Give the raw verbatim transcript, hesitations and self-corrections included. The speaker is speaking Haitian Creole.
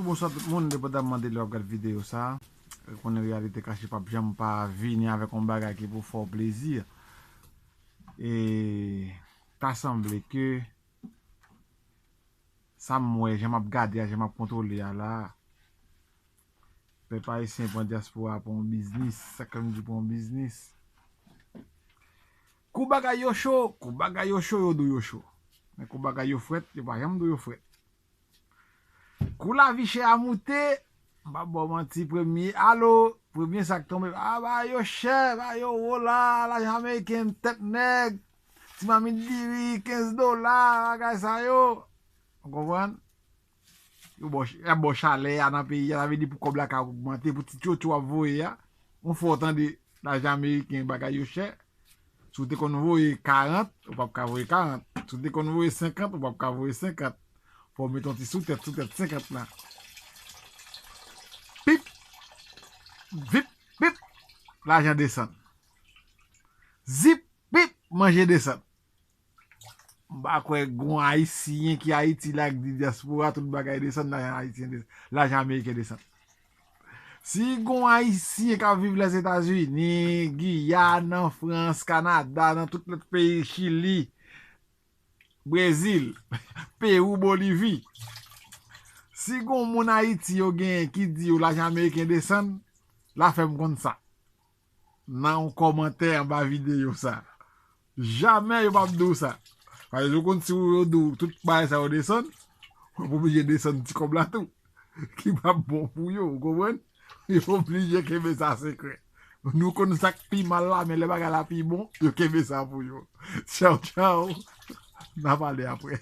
Bonswa tout moun, depandaman de lè w ap gad videyo sa. Ou konnen Reyalite Kache p ap janm pa vini avèk yon bagay ki pou fè w plezi. E ta sanble ke sa m wè, jan m ap gade a, jan m ap kontwole a la, pèp ayisyen pran dyaspora pou yon biznis. Sa k fè m di pou yon biznis? Kou bagay yo cho, kou bagay yo cho, yo di w yo cho. Men kou bagay yo frèt, yo pa janm di w yo frèt. Kou lavi chè a moute, m p ap ba w manti, premye, alo, premye sa k tonbe, a, bagay yo chè, bagay yo wo la, lajan ameriken, tèt nèg, ti mamit diri, kenz dola, bagay sa yo. Ou konprann? Yo ba w ch-, y ap ba w chalè a nan peyi a, sa vle di pou kòb la ka ogmante, pou ti tchotcho w ap voye a, yon fwa w tande lajan ameriken, bagay yo chè. Si w te konn voye karant, ou p ap ka voye karant. Si w te konn voye senkant, ou p ap ka voye senkant. Fò w mete yon ti sou tèt, sou tèt senkant lan. Pip! Vip! Pip! Lajan desann. Zip! Pip! Manje desann. M pa kwè gon Ayisyen ki Ayiti la k di dyaspora, tout bagay desann, lajan ayisyen desann, lajan ameriken desann. Si gon Ayisyen k ap viv Lèzetazini, Giyàn, an Frans, Kanada, nan tout lòt peyi, Chili, Brezil, Pewou, Bolivi, si gon moun Ayiti yo genyen ki di yo lajan ameriken desann, la fè m konn sa nan yon kòmantè anba videyo sa. Jamè yo p ap di w sa. Paske yo konn si yo di w tout bagay sa yo desann, w ap oblije desann ti kòb la tou. Ki p ap bon pou yo, ou konprann? Yo oblije kenbe sa sekrè. Nou konn sa k pi mal la, men lè bagay la pi bon, yo kenbe sa pou yo. Tchaw, tchaw. N a pale apre.